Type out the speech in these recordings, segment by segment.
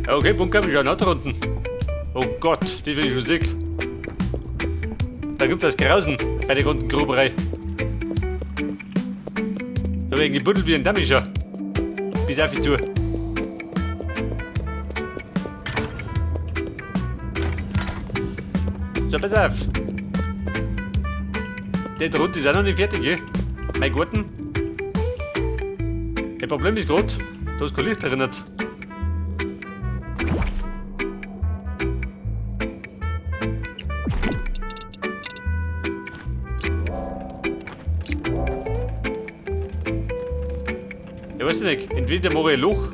Ja, okay, Bunker, wir schauen auch da unten. Oh Gott, das will ich schon sehen. Da gibt das Grausen bei der ganzen Gruberei. Da werden gebuddelt wie ein Damischer. Bis auf zu. So, pass auf. Der drunter ist auch noch nicht fertig, gell? Mein Garten. Das Problem ist gerade, da ist kein Licht drin. Ich weiß nicht, entweder mache ich ein Loch,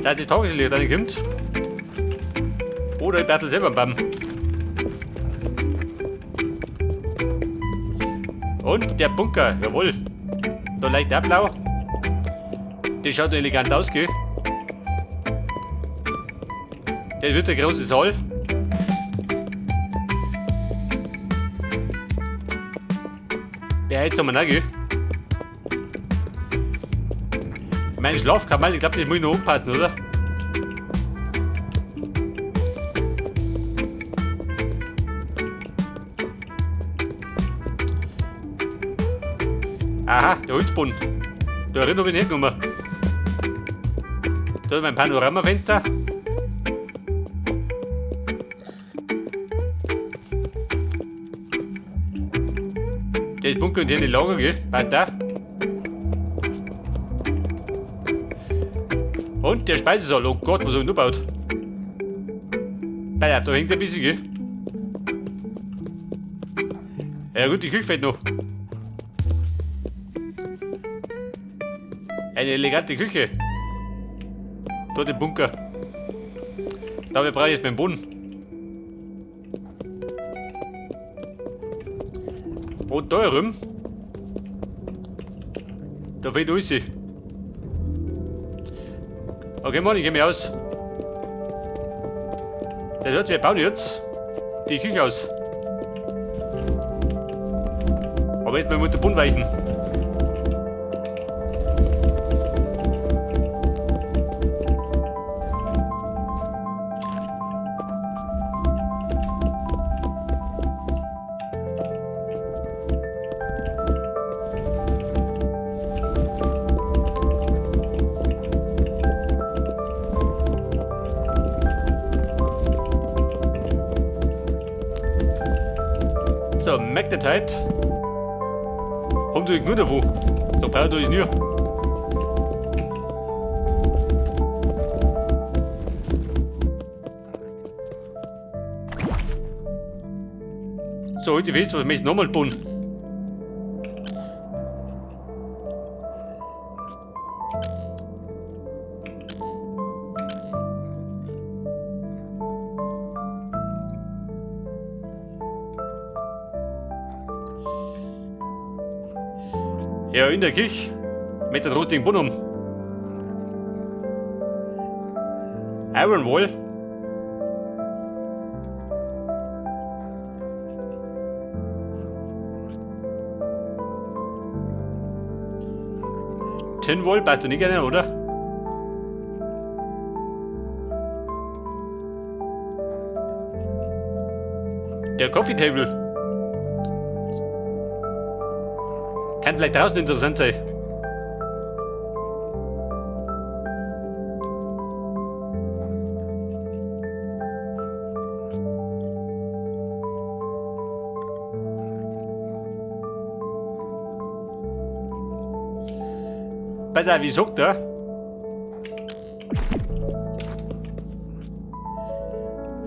dass das Tageslicht reinkommt, oder ich battle selber einen Baum. Und der Bunker, jawohl. Da leicht auch blau. Das schaut elegant aus, gell? Das wird der große Saal. Der heizt haben wir auch, gell? Meine Schlafkammer, ich glaube, das muss ich noch anpassen, oder? Aha, der Holzboden. Da erinnere ich mich nicht genommen. Da ist mein Panoramafenster. Der ist Bunker und hier in die Lager, gell? Weiter. Und der Speisesaal. Oh Gott, was hab ich noch gebaut? Naja, da hängt ein bisschen, gell? Ja gut, die Küche fehlt noch. Eine elegante Küche. Dort im Bunker. Dafür brauche ich jetzt meinen Boden. Und da herum. Da fehlt alles. Okay, Mann, ich geh mir aus. Das hört, wir bauen jetzt die Küche aus. Aber jetzt mal mit der Boden weichen. So, Magnetite. Haben die nur davon. Da braucht ich nie. So, heute weiß, was möchte ich nochmal bauen. Ja, in der Küche mit dem rotigen Boden. Iron Wall. Tin Wall passt doch nicht gerne, oder? Der Coffee Table. Kann vielleicht draußen interessant sein. Pass auf, wie sagt er?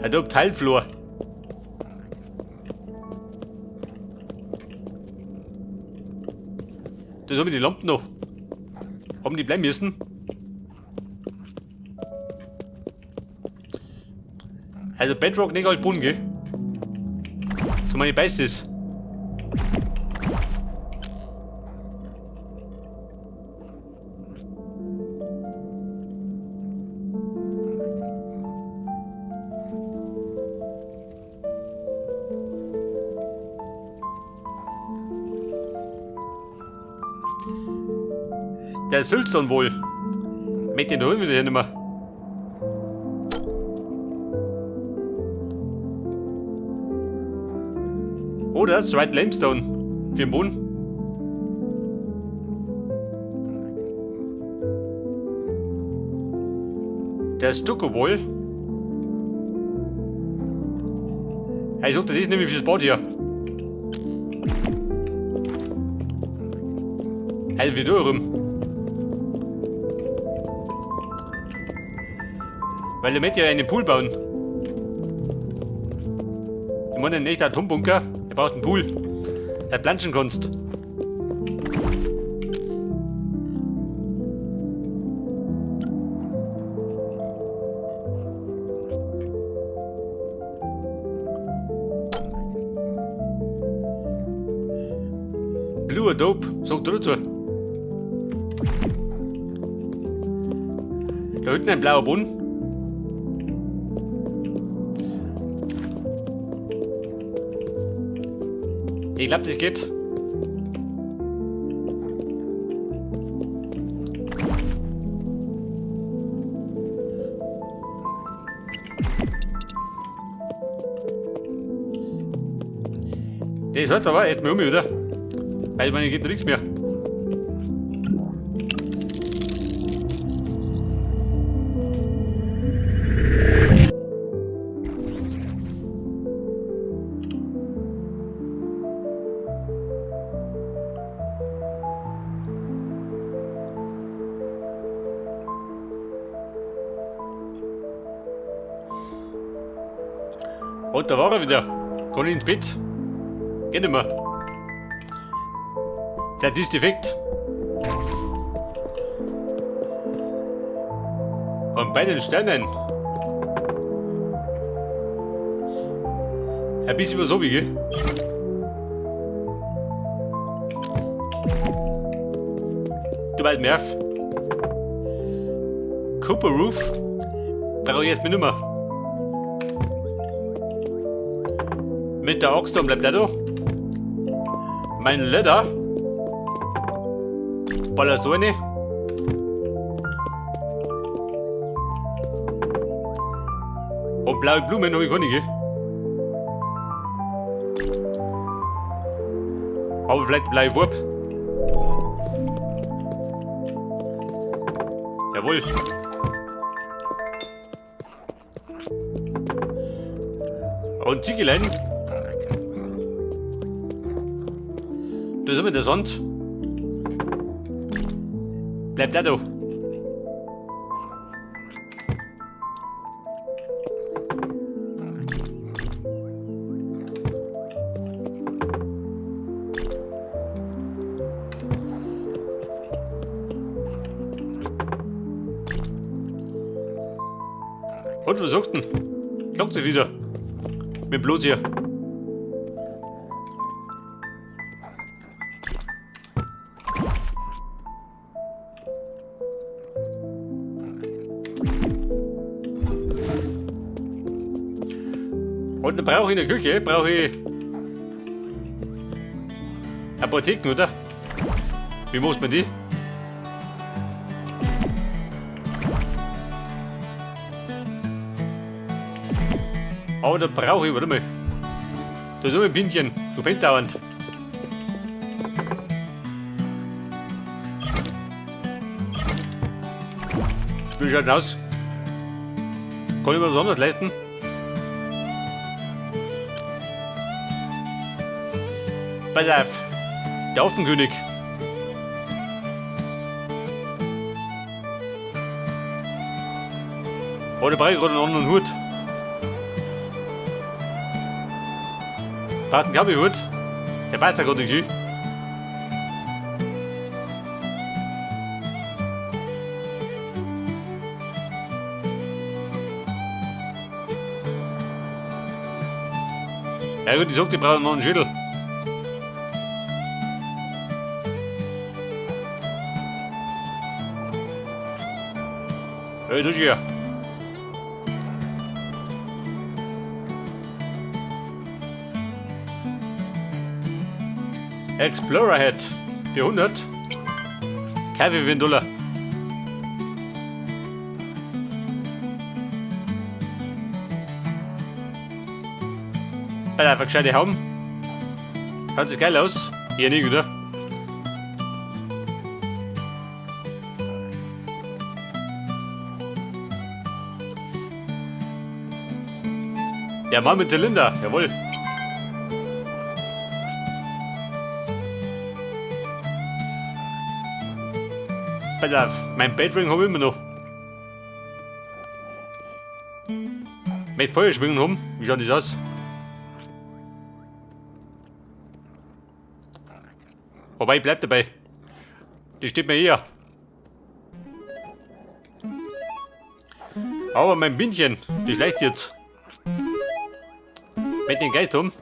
Adobe Teilflur. Das haben wir die Lampen noch. Haben die bleiben müssen? Also Bedrock nicht alt bunt, gell? So meine beißt ist. Der Sülzern wohl. Mit den holen wir den nicht mehr. Oder das White Limestone für den Boden. Der Stucco Wall. Ich sag dir, das ist nämlich fürs Bad hier. Also wie da rum. Weil der möchte ja einen Pool bauen. Ich meine, ein echter Atombunker, der braucht einen Pool. Der planschen kannst. Blue Adobe, sagt er dazu. Da hinten ein blauer Boden. Ich glaub, das geht. Das heißt aber erstmal um, oder? Weil ich meine, geht nichts mehr. Und da war er wieder. Kann ich ins Bett? Geht nicht mehr. Vielleicht ist defekt. Und bei den Sternen. Ein bisschen was hab ich, gell? Du bald Nerv. Copper Roof. Brauche ich erstmal nicht mehr. Mit der Oxstone bleibt er da. Mein Leder. Ballerst du eine? Und blaue Blumen hab ich keine, gell? Aber vielleicht blaue Wurp. Jawohl. Und Ziegelein. Das ist immer der Sand. Bleibt da. Und was sagst du denn? Klagt sie wieder. Mit dem Blut hier. Und dann brauche ich in der Küche, brauche ich Apotheken, oder? Wie macht man die? Aber da brauche ich, warte mal. Da ist immer ein Bienchen, du pennst dauernd. Wie schaut denn aus? Kann ich mir was anderes leisten? Pass auf, der Affenkönig. Oh, da brauche ich gerade einen anderen Hut. Braucht einen Cowboy-Hut? Der passt ja gerade nicht schön. Ja gut, ich sag, die brauchen noch einen Schädel. Hey, das hier. Explorer Head 400. Kaffee für einen Dollar. Bei der gescheite Haum. Schaut das geil aus? Eher nicht, oder? Der Mann mit Zylinder, jawohl. Pass auf, mein Bedring habe ich immer noch. Mit Feuerschwingen haben, wie schaut das aus? Wobei, ich bleib dabei. Die steht mir hier. Aber mein Bienchen, die schleicht jetzt. Mit dem Geist um.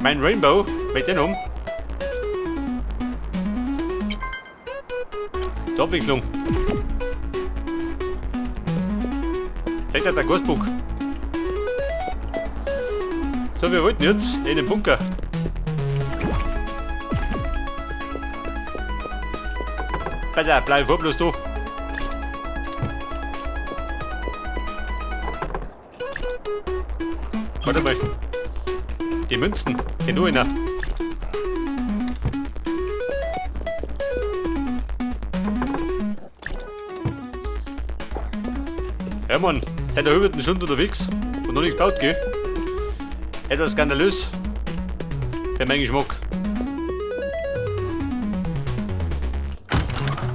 Mein Rainbow, mit den um. Die Abwicklung. Vielleicht hat der Gasbock. So, wir wollten jetzt in den Bunker. Pass auf, bleib vor bloß da. Warte mal. Die Münzen, geh du einer. Ja Mann, der da über schon unterwegs und noch nicht gebaut, gell? Etwas skandalös für meinen Geschmack.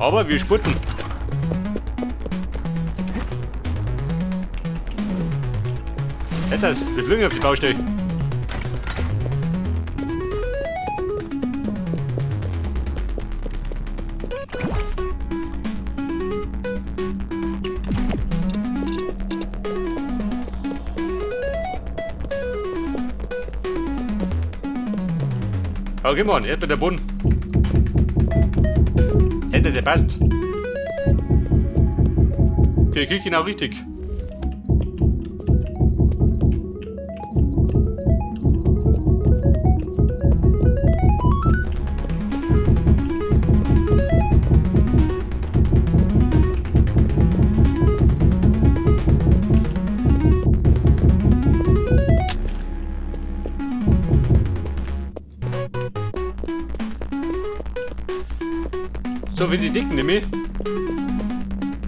Aber wir spurten. Etwas, wir fliegen auf die Baustelle. Okay, Mann, jetzt mit der Boden. Hätte der passt. Für die Küche genau richtig. So wie die Dicken nämlich.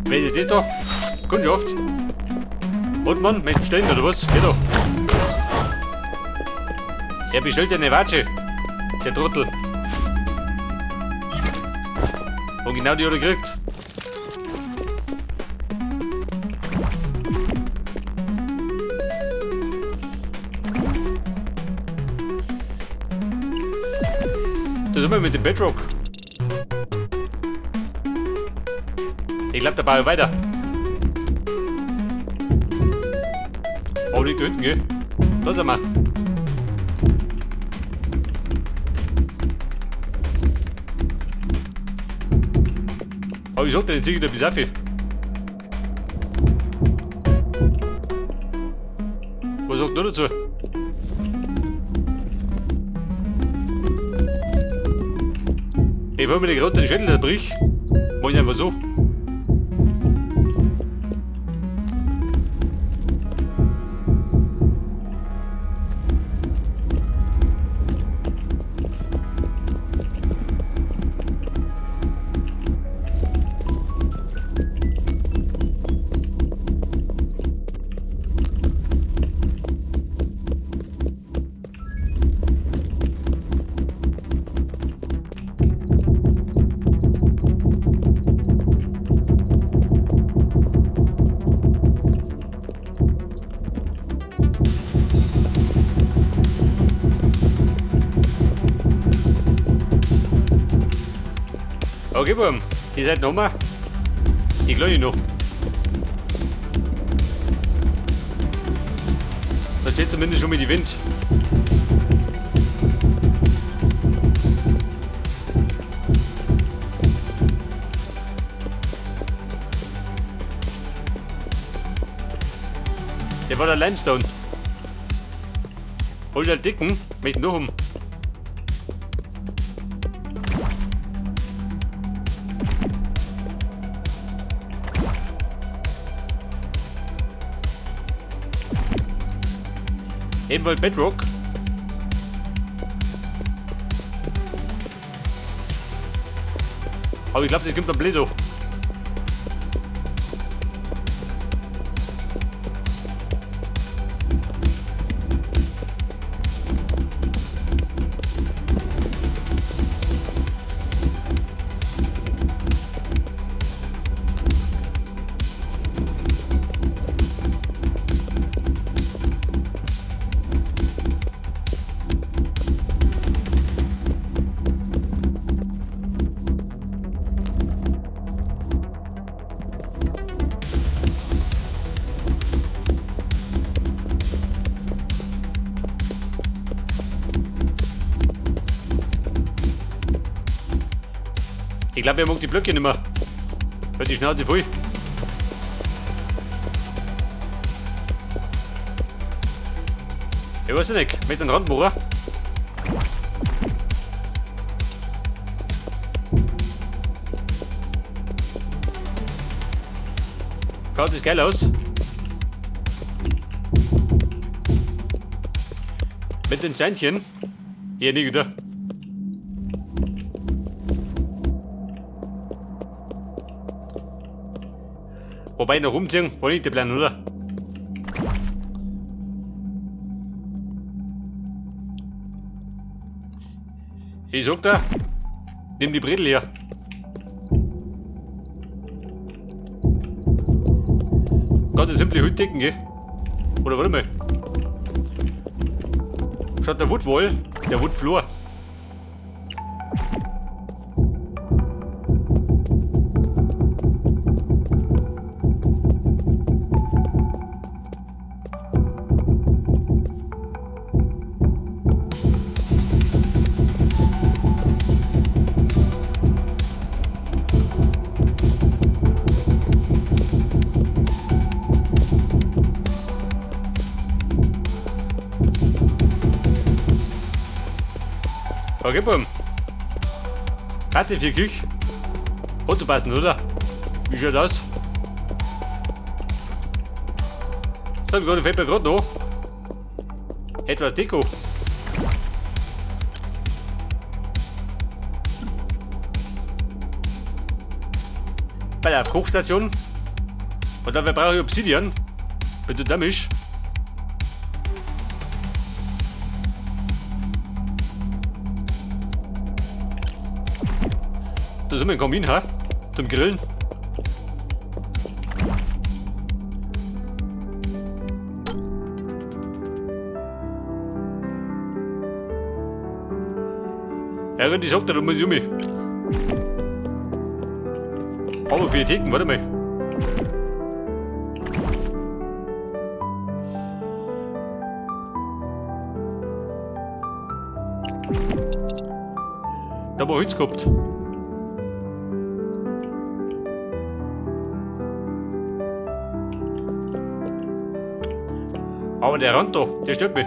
Wenn ihr das da, Kundschaft. Und Mann, möchte bestellen oder was? Geht doch. Er bestellt eine Watsche. Der Trottel. Und genau die hat er gekriegt. Das sind wir mit dem Bedrock. Ich glaub, da baue ich weiter. Oh, liegt da hinten, gell? Lass mal. Aber ich sag dir, den zieh ich da bis auf. Was sagt du dazu? Ich will mir gerade den Schädel zerbrich. Mach ich einfach so. Okay, Burm, die Seite nochmal. Die kleine noch. Da steht zumindest schon mit die Wind. Der war der Limestone. Hol den dicken, möchte noch um. Ebenfalls Bedrock. Aber ich glaube, das kommt am Bledo. Ich glaube, er mag die Blöcke nicht mehr. Hört die Schnauze voll. Ich weiß nicht, mit dem Randbohrer. Schaut das geil aus. Mit den Steinchen. Hier, nicht wieder. Wobei noch rumziehen, war nicht der Plan, oder? Ich sag da, nimm die Bredel her. Ganz simple Hütdecken, gell? Oder warte mal. Schaut der Woodwall, der Woodfloor. Okay, bumm. Warte, für Küche. Hat passen, oder? Wie schaut das? So, gerade fällt mir gerade noch. Etwas Deko. Bei der Kochstation. Und dabei brauche ich Obsidian. Bitte damit. Da sind wir im Kamin, ha? Zum Grillen. Ja, wenn ich sag, da muss ich um mich. Aber für die Theken, warte mal. Da haben wir Holz gehabt. Aber der Rand da, der stört mich.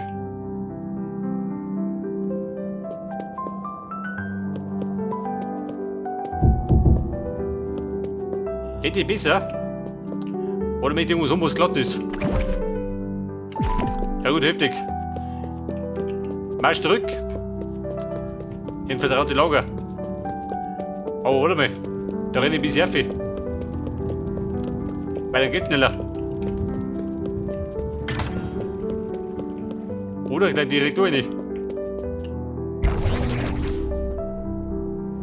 Hätte ich besser. Oder möchte ich irgendwas um, was glatt ist. Ja gut, heftig. Marsch zurück. In vertraute Lager. Aber warte mal. Da renne ich bis Erfi. Weil dann geht schneller. Oder gleich direkt rein.